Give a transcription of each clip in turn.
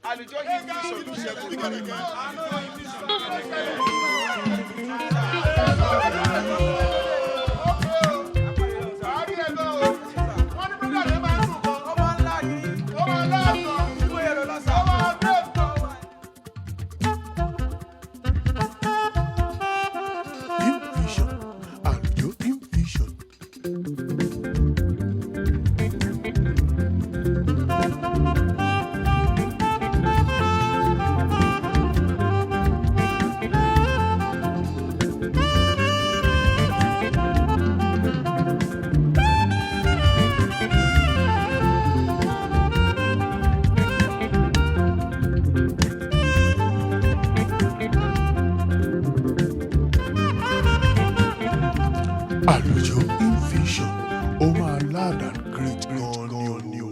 Àlùjọ yìí ní ìṣòro Ṣẹ́gun. Infusion, Àlùjọ Infusion. Àlùjọ Infusion, ó máa loud and great gan ni o.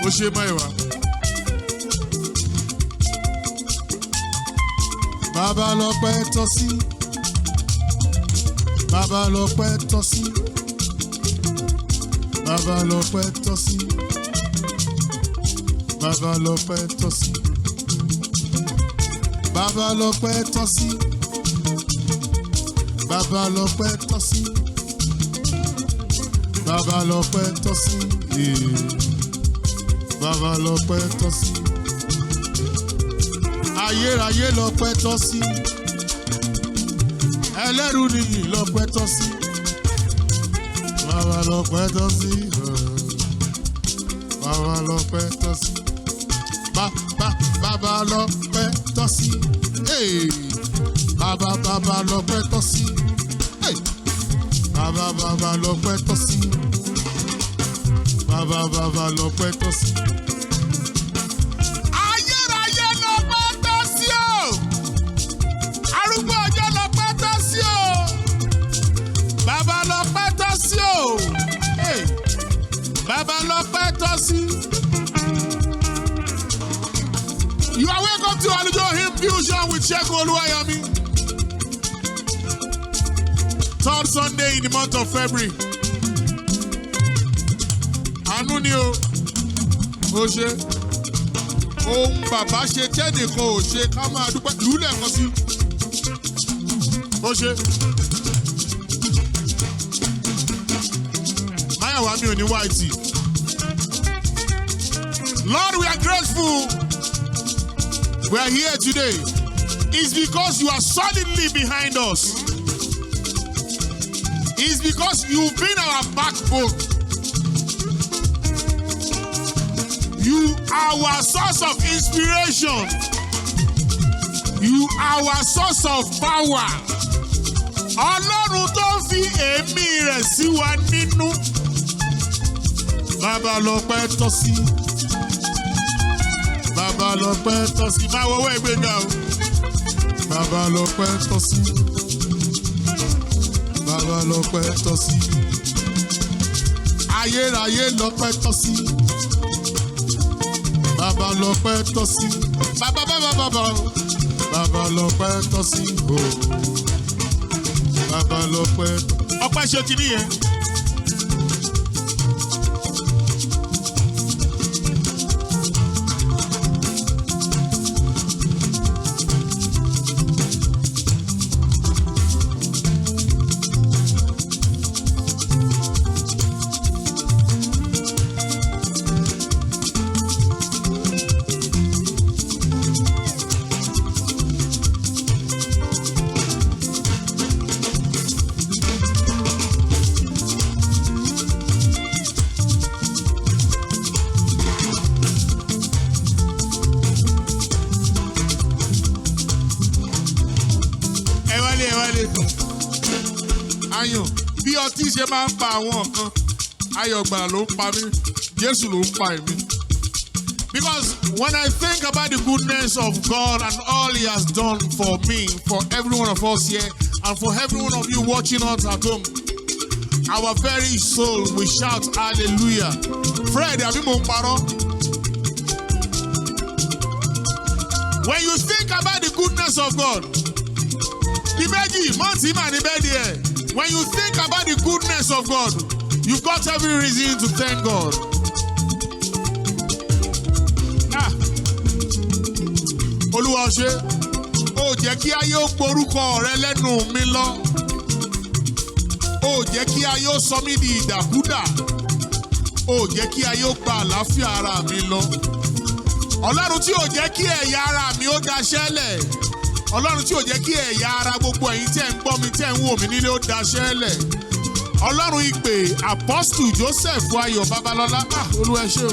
Ó ṣe mọ́ ìwà. Bàbá lọ́pẹ́ tọ́ sí. Bàbá lọ́pẹ́ tọ́ sí. Bàbá lọ́pẹ́ tọ́ sí. Bàbá lọ́pẹ́ tọ́ sí. Bàbá lọ́pẹ́ tọ́ sí. Bàbá lọ́pẹ́ tọ́ sí. Bàbá lọ́pẹ́ tọ́ sí. Yeah. Bàbá lọ́pẹ́ tọ́ sí. Ayérayé lọ́pẹ́ tọ́ sí. Ẹlẹ́rù nìyí lọ́pẹ́ tọ́ sí. Bàbá lọ́pẹ́ tọ́ sí. Bàbá lọ́pẹ́ tọ́ sí. Bàbá bàbá lọ́pẹ́ tọ́ sí. Hey! Bàbá bàbá lọ́pẹ́ tọ́ sí. Hey! Bàbá bàbá lọ́pẹ́ tọ́ sí. Bàbá bàbá lọ́pẹ́ tọ́ sí. Ayérayé lọ́pẹ́ tọ́ sí o. Arúgbó ọjọ́ lọ́pẹ́ tọ́ sí o. Bàbá lọ́pẹ́ tọ́ sí o. Hey! Bàbá lọ́pẹ́ tọ́ sí. You are welcome to Alujo Hymn Fusion with Segun Oluwayomi. Third Sunday in the month of February. Àánú ni o, ó ṣe. Ohun bàbá ṣe tẹ́nìkan ò ṣe, ká máa dúpẹ́ lùúlẹ̀ kan sí. Ó ṣe. Mẹ́wàá mi ò ní white. Lord, we are grateful. We are here today. It's because you are solidly behind us. It's because you've been our backbone. You are our source of inspiration. You are our source of power. Ọlọ́run tó fi èémí rẹ̀ sí wa nínú. Bàbá lọ́pẹ́ tọ́ sí. Bàbá lọ́pẹ́ tọ́ sí. Máa wọwọ́ ìgbéga o. Bàbá lọ́pẹ́ tọ́ sí. Bàbá lọ́pẹ́ tọ́ sí. Ayérayé lọ́pẹ́ tọ́ sí. Bàbá lọ́pẹ́ tọ́ sí. Bàbá bàbá bàbá o. Bàbá lọ́pẹ́ tọ́ sí. O. Bàbá lọ́pẹ́. Ọpẹ́ ṣe kìíní yẹn. Ẹ wálé, ẹ wálé. Ayọ̀, bí ọtí ṣe máa ń pa àwọn kan, ayọ̀ gbàrà ló ń pa mí, Jésù ló ń pa èmi. Because when I think about the goodness of God and all He has done for me, for every one of us here, and for every one of you watching us at home, our very soul will shout hallelujah. Fred, àbí mo ń parọ́? When you think about the goodness of God, ìbejì mọ́tì mà ní bẹ́ẹ̀ díẹ̀. When you think about the goodness of God, you've got every reason to thank God. Ah. Olúwa ṣe, ó jẹ́ kí ayé ó gborúkọ rẹ lẹ́nu mi lọ. Ó jẹ́ kí ayé ó sọ mí di ìdàkúdà. Ó jẹ́ kí ayé ó gba àlàáfíà ara mi lọ. Ọlọ́run tí ò jẹ́ kí ẹ̀yà ara mi ó daṣẹ́lẹ̀. Ọlọ́run tí ò jẹ́ kí ẹ̀yà ara gbogbo ẹ̀yin tí ẹ̀ ń gbọ́ mi, tí ẹ̀ ń wò mí nílé ó daṣẹ́lẹ̀. Ọlọ́run ìpè Apostle Joseph Ayọ̀ Babalọ́lá. Ah, Olúwa ẹ ṣé o.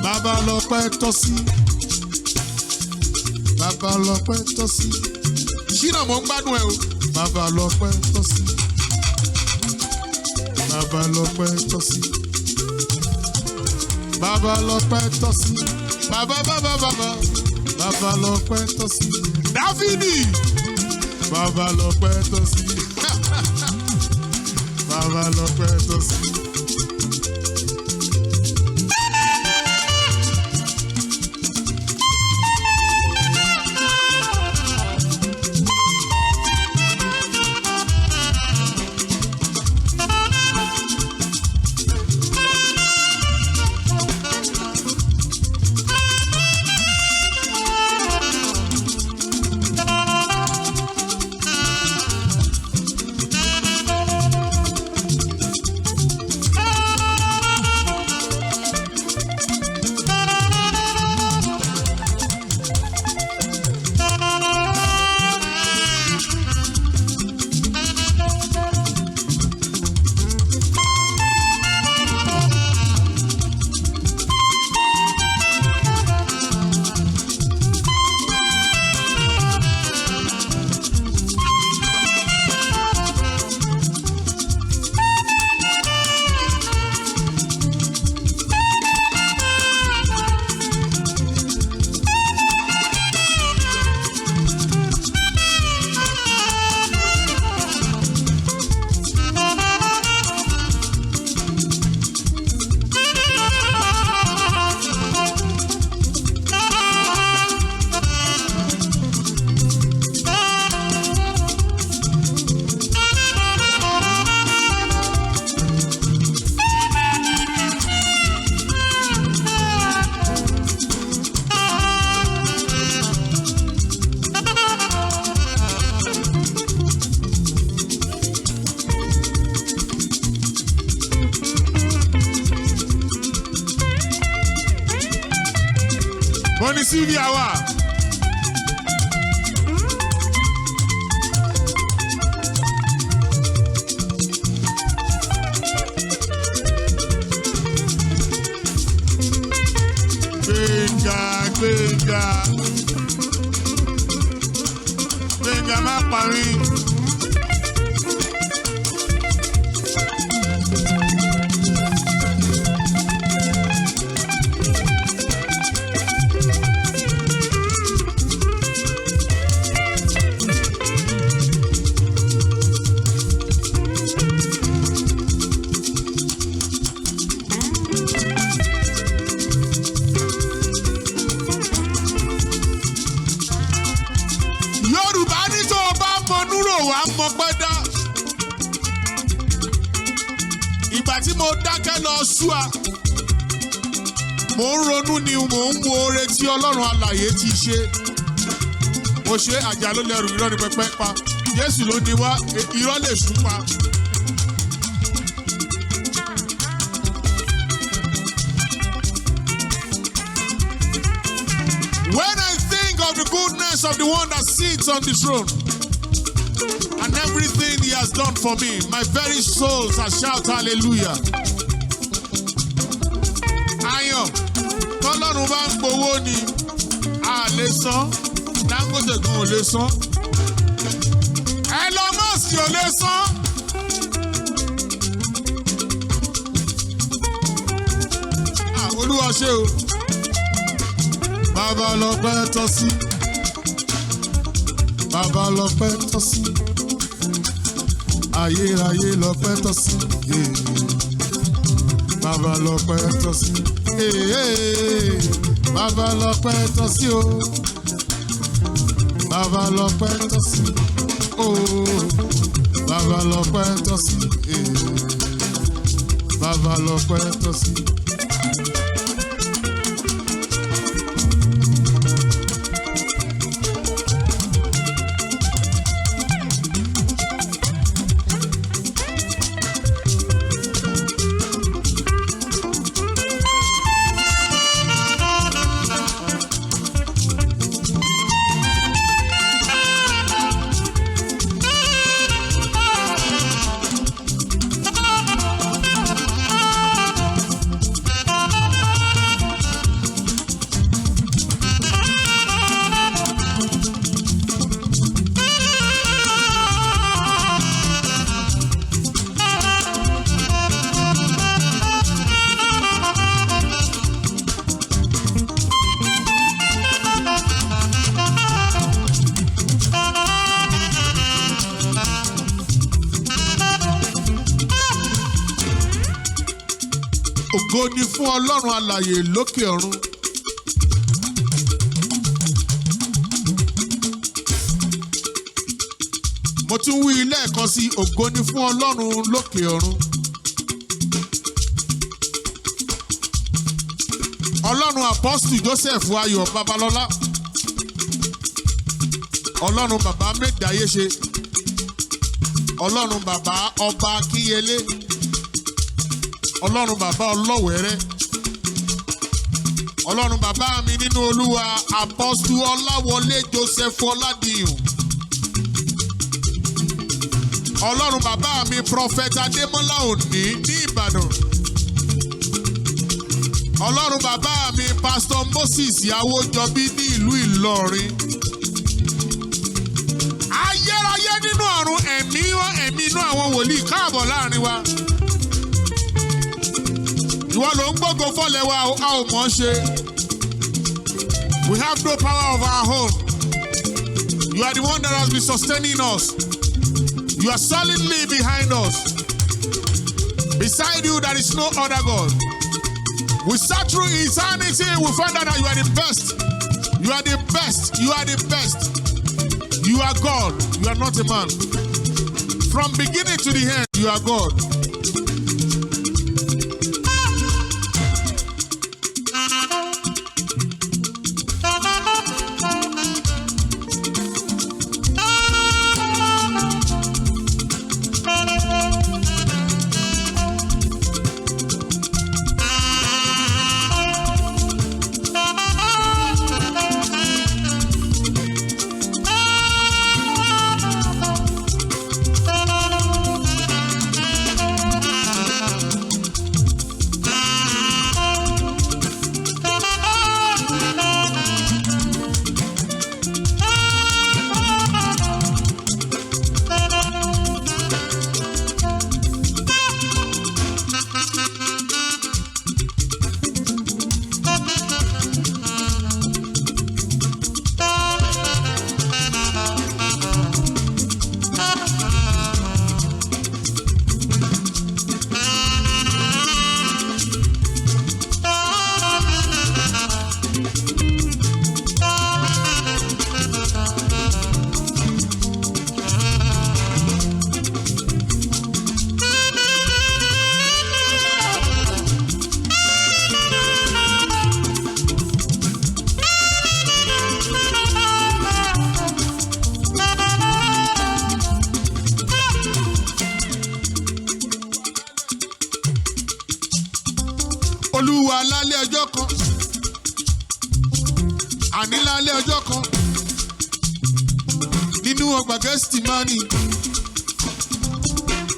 Bàbá lọ́pẹ́ tọ́ sí. Bàbá lọ́pẹ́ tọ́ sí. Ṣínà, mò ń gbádùn ẹ o. Bàbá lọ́pẹ́ tọ́ sí. Bàbá lọ́pẹ́ tọ́ sí. Bàbá lọ́pẹ́ tọ́ sí. Bàbá bàbá bàbá. Bàbá lọ́pẹ́ tọ́ sí. Dáfídì. Bàbá lọ́pẹ́ tọ́ sí. Bàbá lọ́pẹ́ tọ́ sí. ni Sylvia wà? Gbénga, Gbénga, Gbénga, má parí. Yorùbá ní tó o bá mọ núrò, wá mọ pẹ́ dá. Ìgbà tí mo dákẹ́ lọ ṣúà, mò ń ronú ni, mò ń wo oore tí Ọlọ́run alàyè ti ṣe. Mo ṣe àjà ló lẹrù, irọ́ ni pẹpẹ pa. Jésù ló ní wá, irọ́ lè sùn pa. When I think of the goodness of the one that sits on the throne and everything he has done for me, my very soul shall shout hallelujah. Ayọ̀, tọ́lọ́run bá ń gbowó ni, a lè san, Dangote gan ò lè san, Elon Musk ò lè san. Ah, Olúwa ṣe o. Bàbá lọ́pẹ́ tọ́ sí. Bàbá lọ́pẹ́ tọ́ sí. Ayérayé lọ́pẹ́ tọ́ sí. Yeah. Bàbá lọ́pẹ́ tọ́ sí. Hey. Bàbá lọ́pẹ́ tọ́ sí o. Bàbá lọ́pẹ́ tọ́ sí. Oh. Bàbá lọ́pẹ́ tọ́ sí. Yeah. Bàbá lọ́pẹ́ tọ́ sí. Ògo ni fún Ọlọ́run alàyè lókè ọ̀run. Mo tún wí lẹ́ẹ̀kan sí, ògo ni fún Ọlọ́run lókè ọ̀run. Ọlọ́run Apostle Joseph Ayọ̀ Babalọ́lá. Ọlọ́run bàbá Mẹ́dàáyé ṣe. Ọlọ́run bàbá ọba Akínyẹlé. Ọlọ́run bàbá ọlọ́wẹ̀rẹ́. Ọlọ́run bàbá mi nínú Olúwa, Apostle Ọláwọlé Joseph Ọládìyàn. Ọlọ́run bàbá mi, Prophet Adémọ́lá Òní ní Ìbàdàn. Ọlọ́run bàbá mi, Pastor Moses Awójọbí ní ìlú Ìlọrin. Ayérayé nínú ọ̀run, ẹ̀mí ẹ̀mí inú àwọn wòlíì, káàbọ̀ láàrin wa. Ìwọ ló ń gbógo fọ́lẹ̀ wa, a ò mọ̀ ọ́ ṣe. We have no power of our own. You are the one that has been sustaining us. You are solidly behind us. Beside you, there is no other God. We search through eternity, we find out that you are the best. You are the best. You are the best. You are God. You are not a man. From beginning to the end, you are God. Olúwa lálẹ́ ọjọ́ kan, àní lálẹ́ ọjọ́ kan, nínú ọgbà Gẹ́stímánì,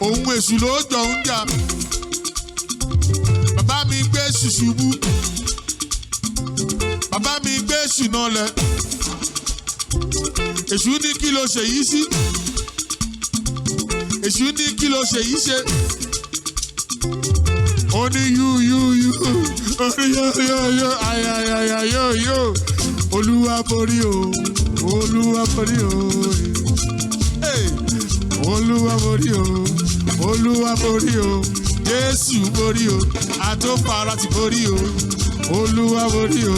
òun èṣù ló jọ ń jà. Bàbá mi gbé èṣù ṣubú, bàbá mi gbé èṣù náà lẹ. Èṣù ní kí ló ṣe yìí sí, èṣù ní kí ló ṣe yìí ṣe. Ó ní yú yú yú, ó ní yó yó yó, ayayaya yó yó. Olúwa borí o, Olúwa borí o. Hey! Olúwa borí o, Olúwa borí o, Jésù borí o, àtòpara ti borí o, Olúwa borí o.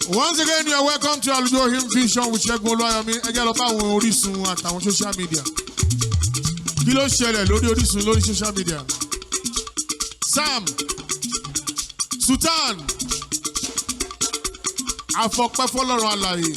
Once again, you are welcome to Alujo Hymn Vision with Ṣẹ́gun Olúwayọ̀mí. Ẹ jẹ́ lọ bá àwọn Orísun àtàwọn social media. Kí ló ṣẹlẹ̀ lórí Orísun lórí social media? Sam Sultan Afọpẹ́ fọlọ́run alààyè.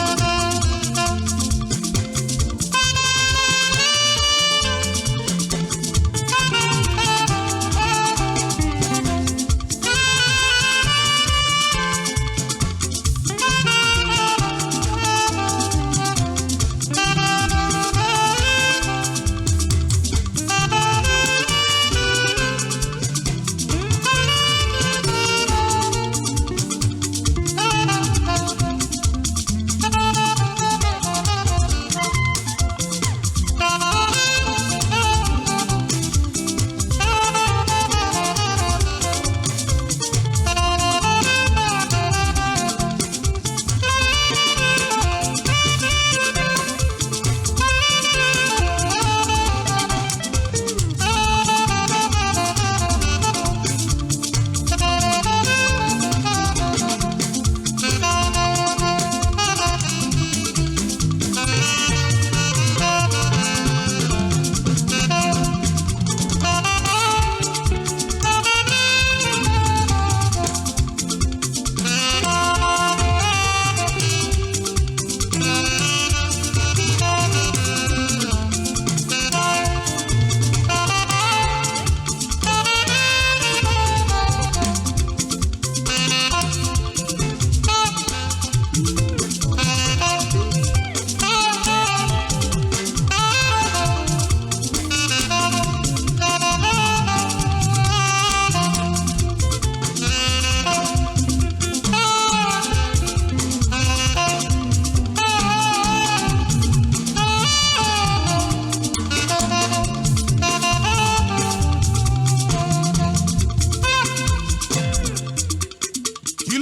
Thank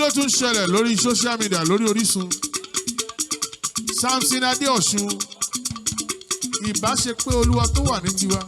Ló tún ṣẹlẹ̀ lórí social media, lórí Orísun? Samson Adéọ̀sùn, ìbáṣepé Olúwa tó wà ní tiwa.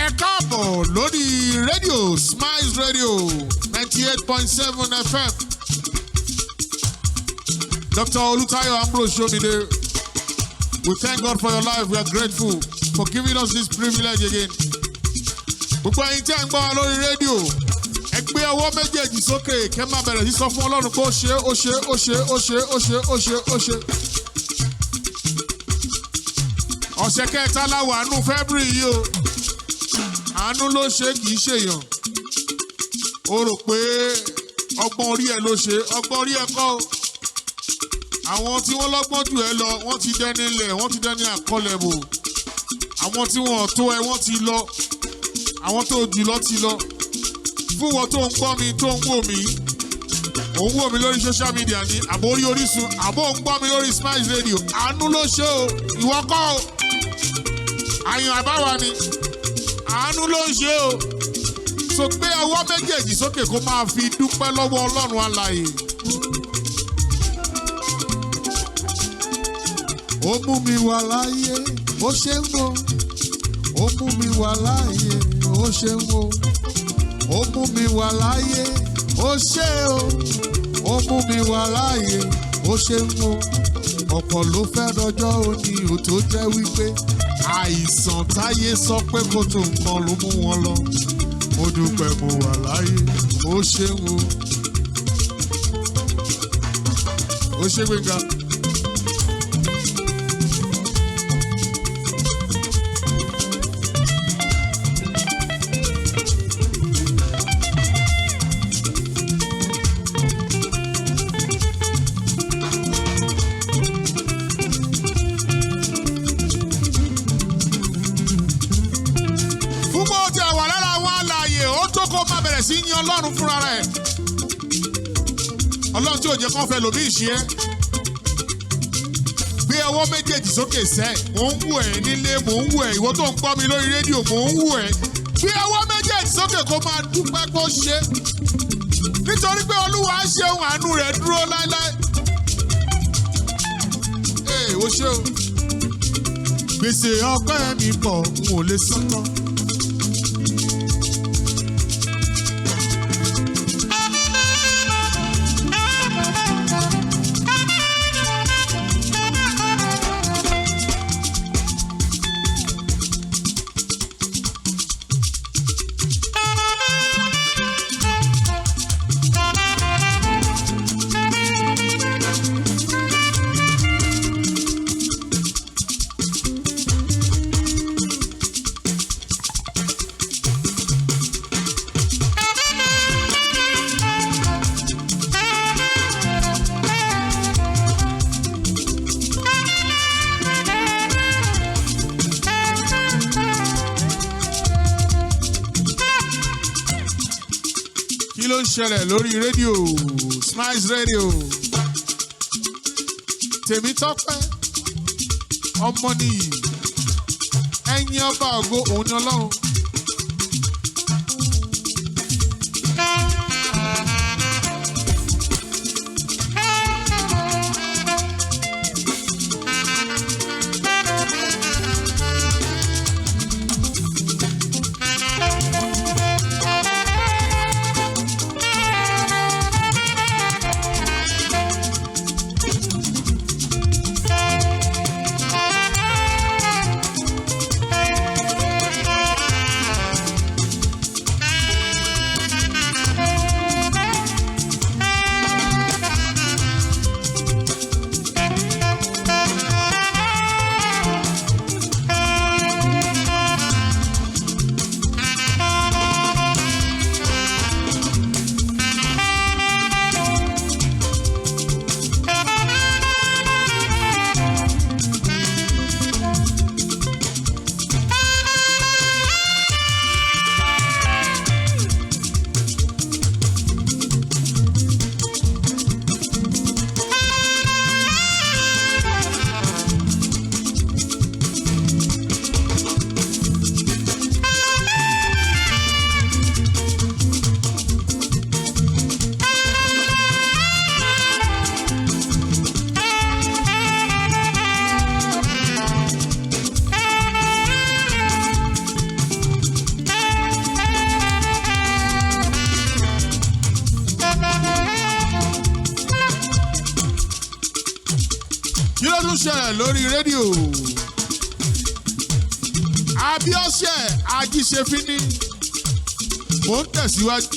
Ẹ káàbọ̀ lórí rédíò Smiles Radio 98.7 FM. Dr. Olutayo Ambrose Somide, we thank God for your life. We are grateful for giving us this privilege again. Gbogbo ẹ̀yin tí ẹ ń gbọ́ wa lórí rédíò, ẹ gbé ọwọ́ méjèèjì sókè kẹ́ máa bẹ̀rẹ̀ sí sọ fún Ọlọ́run pé ó ṣe, ó ṣe, ó ṣe, ó ṣe, ó ṣe, ó ṣe, ó ṣe. Ọ̀sẹ̀ kẹta la wà nù February yìí o. Àánú ló ṣe, kì í ṣèyàn. O rò pé ọgbọ́n orí ẹ ló ṣe, ọgbọ́n orí ẹ kọ́ o. Àwọn tí wọ́n lọ́gbọ́n jù ẹ lọ, wọ́n ti dẹni ilẹ̀, wọ́n ti dẹni àkọlẹ̀ bò. Àwọn tí wọ́n tó ẹ, wọ́n ti lọ. Àwọn tó jù lọ ti lọ. Fún wọn tó ń gbọ́ mi, tó ń wò mí, òun wò mí lórí social media ní àbó orí Orísun, àbó ń gbọ́ mi lórí Smiles Radio, àánú ló ṣe o, ìwọ kọ́ o. Àyàn àbáwa ni àánú ló ń ṣe o. So gbé ọwọ́ méjèèjì sókè kó máa fi dúpẹ́ lọ́wọ́ Ọlọ́run alààyè. Ó mú mi wà láàyè, ó ṣe ń wo. Ó mú mi wà láàyè, ó ṣe ń wo. Ó mú mi wà láàyè, ó ṣe o. Ó mú mi wà láàyè, ó ṣe ń wo. Ọ̀pọ̀ ló fẹ́ rọjọ́ òní ò tó jẹ́ wípé àìsàn táyé sọ pé kò tó nǹkan ló mú wọn lọ. Mo dúpẹ́ mo wà láàyè, ó ṣe ń wo. Ó ṣe, Gbénga. Fún bó ti wà lára àwọn alààyè, ó tó kó máa bẹ̀rẹ̀ sí yin Ọlọ́run fúnra rẹ̀. Ọlọ́run tí ò jẹ́ kán fẹ́ lòmí ìṣe é. Ọwọ́ méjèèjì sókè sẹ́. Mò ń wò ẹ́ nílé, mò ń wò ẹ́, ìwọ tó ń gbọ́ mi lórí rédíò, mò ń wò ẹ́. Gbé ọwọ́ méjèèjì sókè kó máa dúpẹ́ kó ṣe, nítorí pé Olúwa ṣeun, àánú rẹ̀ dúró láéláé. Ee, o ṣe o. Gbèsè ọpẹ́ mi pọ̀, n ò lè san tán. Kí ló ń ṣẹlẹ̀ lórí rédíò Smiles Radio? Tèmítọ́pẹ́ Ọmọnìyí, ẹ̀yin ọba ògo, òun ni Ọlọ́run. Kí ló tún ṣẹlẹ̀ lórí rédíò? Abiọ́sẹ̀ Ajíṣefínní, mò ń tẹ̀síwájú.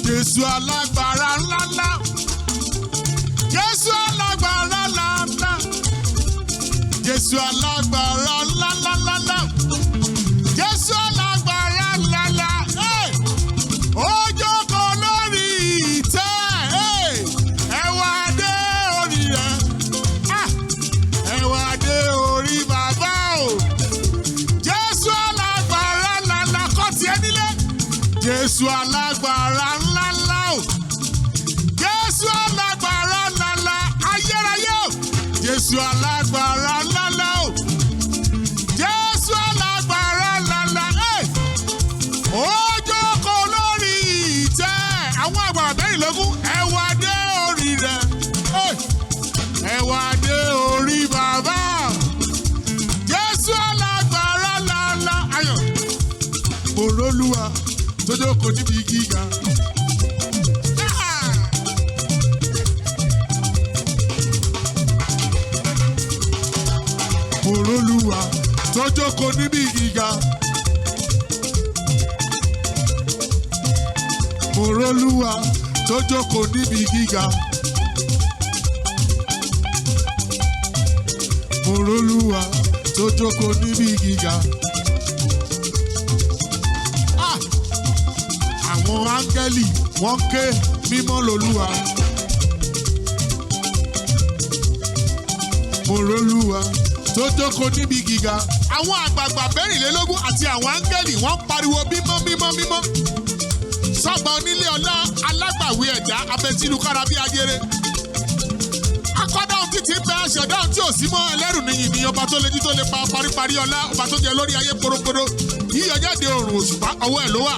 Jésù alágbára ńláńlá. Jésù alágbára ńláńlá. Jésù alágbára ńláńláńlá. Jésù alágbára ńláńlá. Hey! Ó jókòó lórí ìtẹ́. Hey! Ẹ wá dé orí rẹ̀. Ah! Ẹ wá dé Jésù alágbára ńláńlá o. Jésù alágbára ńláńlá ayérayé o. Jésù alágbára ńláńlá o. Jésù alágbára ńláńlá. Ó jókòó lórí ìtẹ́ àwọn àgbà mẹ́rìnlélógún, ẹ wá dé orí rẹ̀. Ẹ wá dé orí bàbá. Jésù alágbára ńláńlá. Ayọ̀ Òrólúwa tó jókòó níbi gíga. Ah! Òrólúwa tó jókòó níbi gíga. Òrólúwa tó jókòó níbi gíga. Òrólúwa tó jókòó níbi gíga. Ah! Àwọn áńgẹ́lì wọ́n ké, mímọ́ lolúwa. Òrólúwa tó jókòó níbi gíga. Àwọn àgbààgbà 24 àti àwọn áńgẹ́lì wọ́n pariwo mímọ́, mímọ́, mímọ́ sọ́gbà onílé ọlá, alágbàwí ẹ̀dá, abẹ́tìlúkára bí ajere. Akọ́dá ohun títí ń bẹ, aṣẹ̀dá ohun tí ò sí mọ́, ẹlẹ́rù nìyí ni ọba tó lè jí tó lè pa, paríparí ọlá, ọba tó jẹ lórí ayé poroporo, yíyọ jáde òrùn òṣùpá, ọwọ́ ẹ̀ ló wà.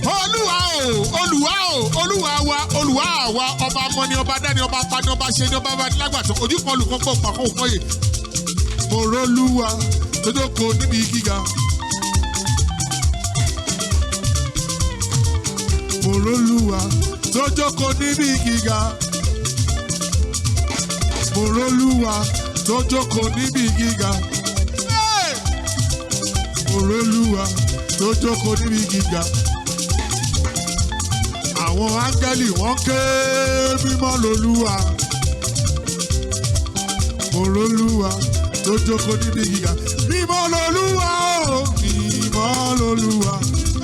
Olúwa o, Olúwa o, Olúwa wa, Olúwa wa, ọba mọ́ni, ọba dání, ọba pani, ọba ṣe ni, ọba bá ní lágbàtọ́, ojú kan olùkọ́ pọ̀ pàkó òkọ́yè. Mo rólúwa tó jókòó níbi gíga. Mo rólúwa tó jókòó níbi gíga. Mo rólúwa tó jókòó níbi gíga. Mo rólúwa tó jókòó níbi gíga. Àwọn áńgẹ́lì wọ́n ké, mímọ́ lolúwa. Mo rólúwa tó jókòó níbi gíga. Mímọ́ lolúwa o, mímọ́ lolúwa.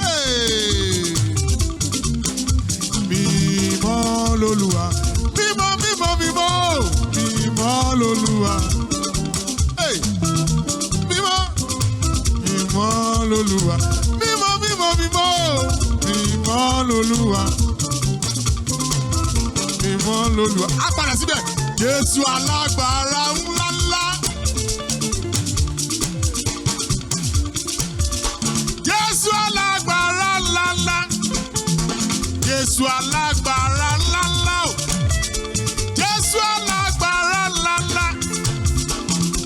Hey! Mímọ́ lolúwa. Mímọ́, mímọ́, mímọ́ o, mímọ́ lolúwa. Hey! Mímọ́, mímọ́ lolúwa. Mímọ́, mímọ́, mímọ́ o, mímọ́ lolúwa. Mímọ́ lolúwa. A padà síbẹ̀. Jésù alágbára ńláńlá. Jésù alágbára ńláńlá. Jésù alágbára ńláńlá o. Jésù alágbára ńláńlá.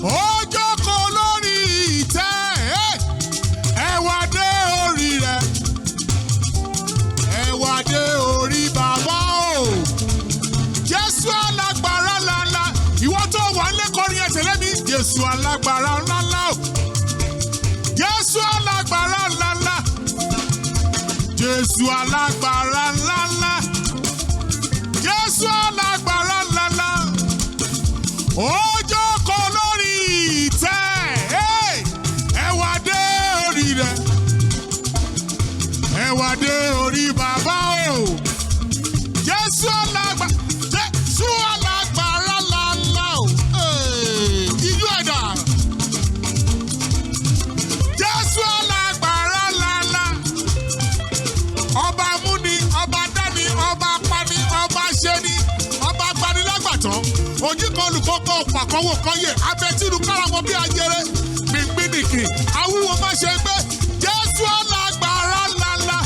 Ó jókòó lórí ìtẹ́. Ẹ wá dé orí rẹ̀. Ẹ wá dé orí bàbá o. Jésù alágbára ńláńlá. Ìwọ tó wà ń lẹ́kọ̀ọ́ yẹn, tẹ̀lé mi. Jésù alágbára ńláńlá o. Jésù alágbára ńláńlá. Jésù alágbára ńláńlá. Jésù alágbára ńláńlá. Ó jókòó lórí ìtẹ́. Hey! Ẹ wá dé orí rẹ̀. Ẹ wá dé orí bàbá o. Jésù alágbára, Jésù alágbára ńláńlá o. Hey! Ijó ẹ̀dá. Jésù alágbára ńláńlá. Ọba múni, ọba dání, ọba pani, ọba ṣeni, ọba gbanilágbàtàn. Ojú kan olùkọ́kọ́ pàkọ́wò kọ́yè, abẹ́tìrú káramọ́ bí ajere, gbìngbìnìkì, awúwo má ṣe gbé. Jésù alágbára ńláńlá.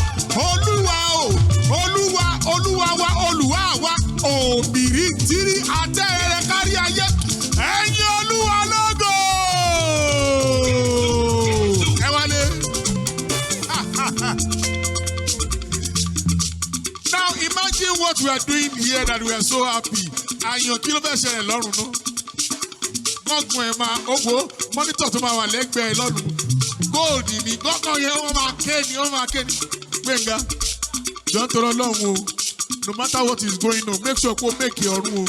Olúwa o, Olúwa, Olúwa wa, Olúwa wa, òbírí tírí àtẹ̀rẹ̀ kárí ayé. Ẹ̀yin Olúwa lógo. Ẹ wálé. Now imagine what we are doing here, that we are so happy. Àyàn, kí ló fẹ́ ṣẹlẹ̀ lọ́rùn náà? Gángan ẹ̀ máa owó monitor tó máa wà lẹ́gbẹ̀ẹ́ lọ́rùn. Gold ni gángan yẹn, wọ́n máa ké ni, wọ́n máa ké ni. Gbẹ̀ngà, jọ ń tọrọ lọ́hùn o. No matter what is going on, make sure kó make ọ̀run o.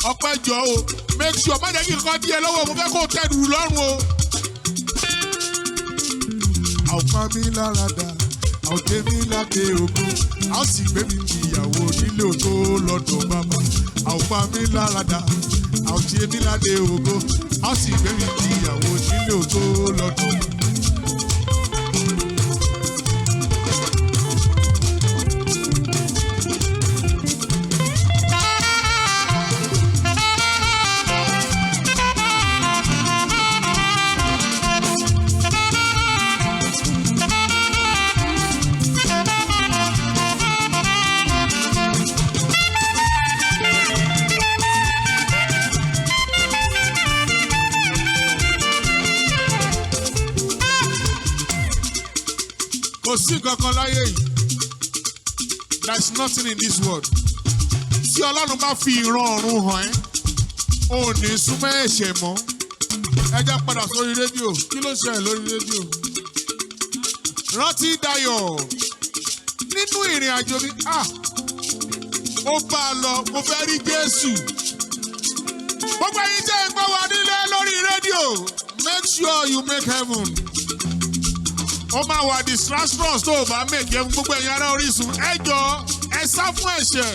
Ọpẹ́ jọ o, make sure má jẹ́ kí nǹkan díẹ̀ lọ́wọ́, mo fẹ́ kó o tẹ́ dùrù lọ́rùn o. A ó pa mí lára dà, a ó dé mi ládé ògo, a ó sì gbé mi níyàwó nílé ògo lọ́dọ̀ bàbá. A ó pa mí lára dà, a ó dé mi ládé ògo, a ó sì gbé mi níyàwó nílé ògo lọ́dọ̀ bàbá. Kò sí nǹkan kan láyé yìí. There is nothing in this world. Tí Ọlọ́run bá fi ìran ọ̀run hàn ẹ́, o ò ní súnmọ́ ẹ̀ṣẹ̀ mọ́. Ẹ jẹ́ padà sórí rédíò. Kí ló ṣẹlẹ̀ lórí rédíò? Rántí Dayọ̀ nínú ìrìn àjò mi, ah, ó bá a lọ, mo fẹ́ rí Jésù. Gbogbo ẹ̀yin tẹ́ ń gbọ́ wa nílé lórí rédíò, make sure you make heaven. Ó máa wà disastrous tó o bá make heaven. Gbogbo ẹ̀yin ará Orísun, ẹ jọ̀ọ́, ẹ sá fún ẹ̀ṣẹ̀.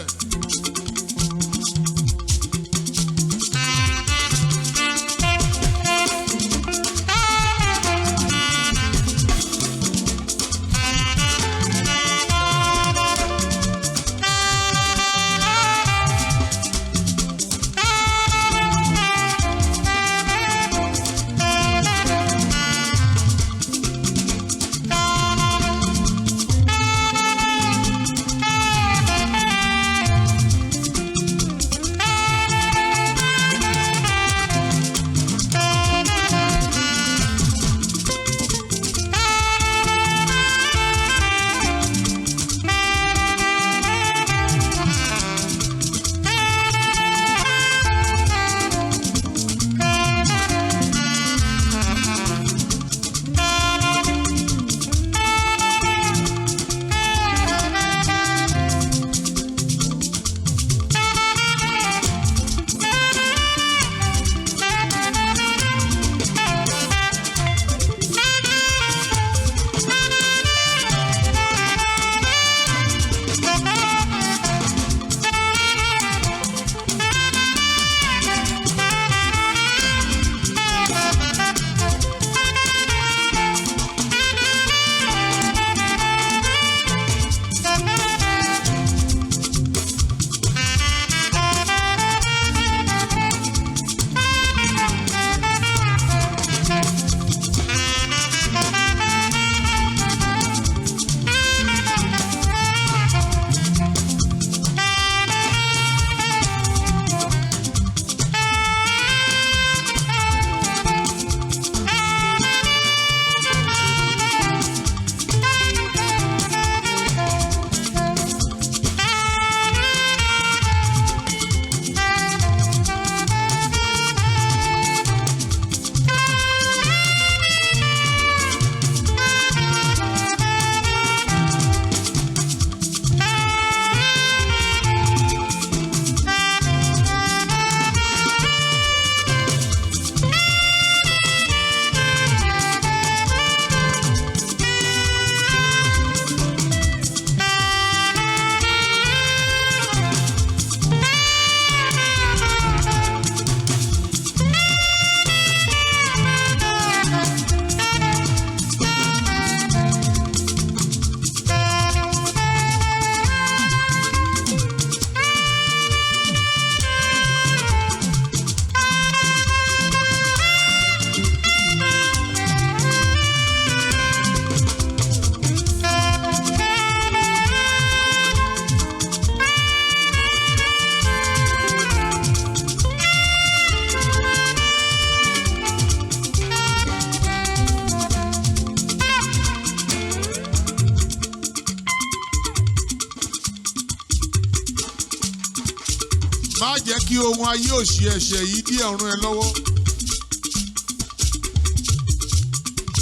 Má jẹ́ kí ohun ayé òṣì ẹ̀ṣẹ̀ yìí dí ọ̀run ẹ lọ́wọ́.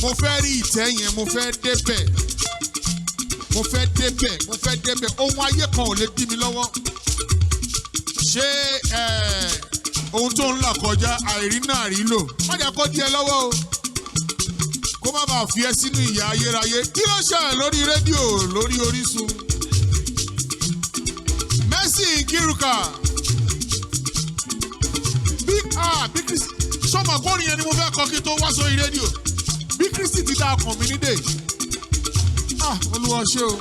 Mo fẹ́ rí ìtẹ́ yẹn, mo fẹ́ débẹ̀. Mo fẹ́ débẹ̀, mo fẹ́ débẹ̀. Ohun ayé kan ò lè dí mi lọ́wọ́. Ṣé ohun tó ń là kọjá àìrí náà rí lò? Má jẹ́ kó dí ẹ lọ́wọ́ o. Kó má bàa fi ẹ́ sínú ìyà ayérayé. Kí ló ṣẹlẹ̀ lórí rédíò lórí Orísun? Mercy Nkiruka. Bí bí Kristi sọmọ kórìn yẹn ni mo fẹ́ kọ kí n tó wá sórí rédíò. Bí Kristi ti dá ọkàn mi nídè. Ah, Olúwa ṣé o.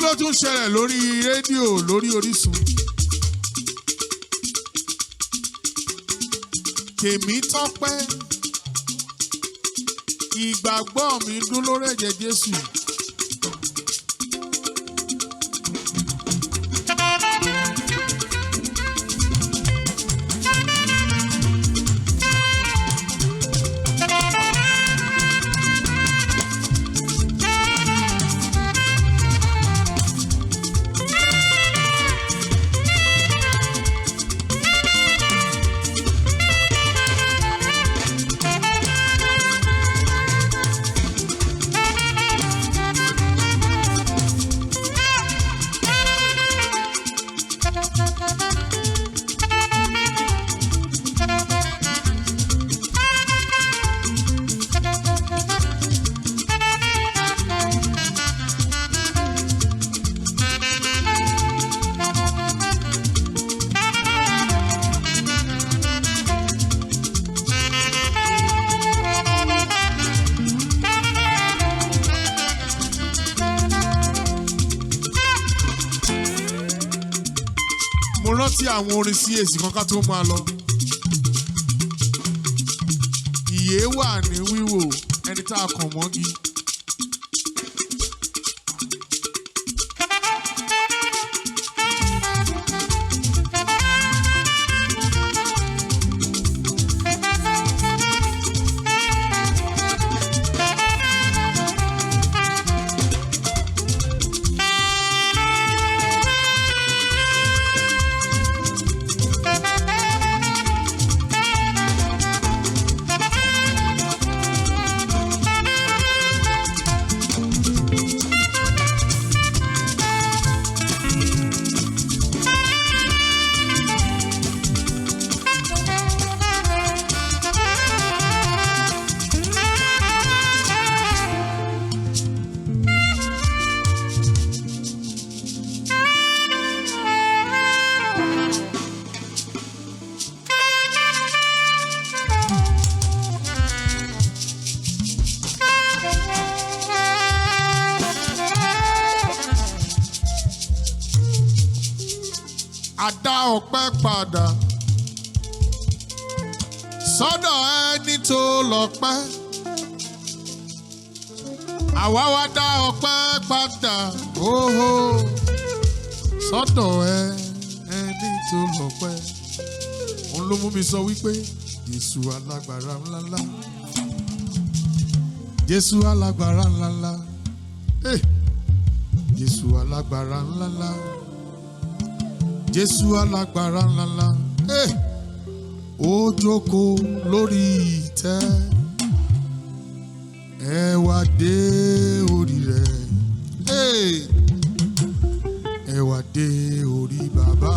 Kí ló tún ṣẹlẹ̀ lórí rédíò lórí Orísun? Tèmítọ́pẹ́, ìgbàgbọ́ mi dún lórí ẹ̀jẹ̀ Jésù. Mo rántí àwọn orin CAC kan ká tó máa lọ. Ìyè wà ní wíwò ẹni tá a kàn mọ́gi. A dá ọpẹ́ padà sọ́dọ̀ ẹni tó lọ́pẹ́. Àwa wá dá ọpẹ́ padà óhó sọ́dọ̀ ẹni tó lọ́pẹ́. Òun ló mú mi sọ wípé Jésù alágbára ńláńlá. Jésù alágbára ńláńlá. Eh! Jésù alágbára ńláńlá. Jésù alágbára ńláńlá. Eh! Ó jókòó lórí ìtẹ́. Ẹ wá dé orí rẹ̀. Eh! Ẹ wá dé orí bàbá.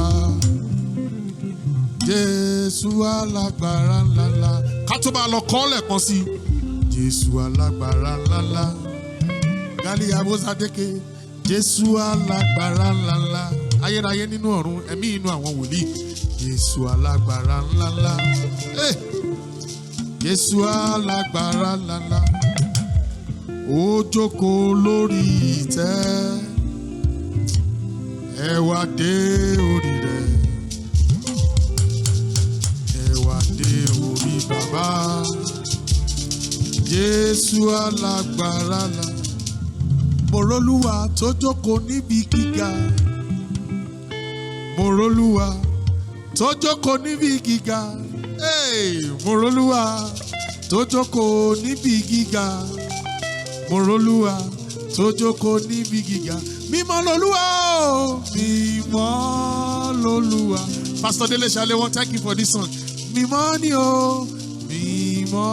Jésù alágbára ńláńlá. Ká tó máa lọ kọ́ lẹ́ẹ̀kan sí i. Jésù alágbára ńláńlá. Gali Abozadeke. Jésù alágbára ńláńlá. Ayérayé nínú ọ̀run, ẹ̀mí inú àwọn wòlíì. Jésù alágbára ńláńlá. Eh! Jésù alágbára ńláńlá. Ó jókòó lórí ìtẹ́. Ẹ wá dé orí rẹ̀. Ẹ wá dé orí bàbá. Jésù alágbára ńlá. Mo rólúwa tó jókòó níbi gíga. Mo rólúwa tó jókòó níbi gíga. Hey! Mo rólúwa tó jókòó níbi gíga. Mo rólúwa tó jókòó níbi gíga. Mímọ́ lolúwa o, mímọ́ lolúwa. Pastor Dele Shalewo, thank you for this song. Mímọ́ ni o, mímọ́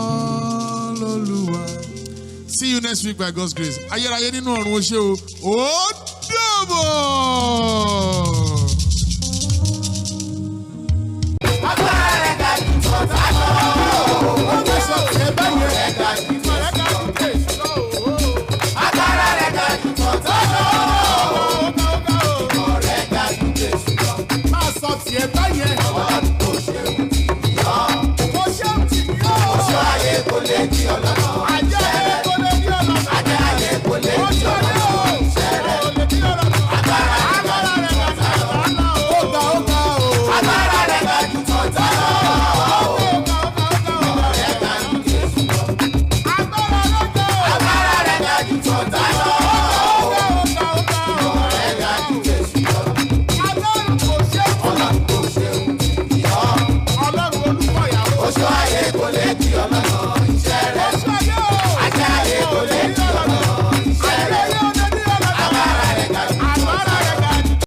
lolúwa. See you next week by God's grace. Ayérayé nínú ọ̀run o ṣé o. Ó dàbọ̀! Agbára rẹ̀ ga jù tọ̀tá lọ. Rẹ̀ ga jù tẹ̀sí lọ. Agbára rẹ̀ ga jù tọ̀tá lọ. Ìmọ̀ rẹ̀ ga jù tẹ̀sí lọ. Máa sọ tiẹ̀ báyẹn. Ọlọ́run kò ṣeun tì mí ọ́. Kò ṣeun tì mí ọ́. Oṣó ayé kò lè di ọ lọ.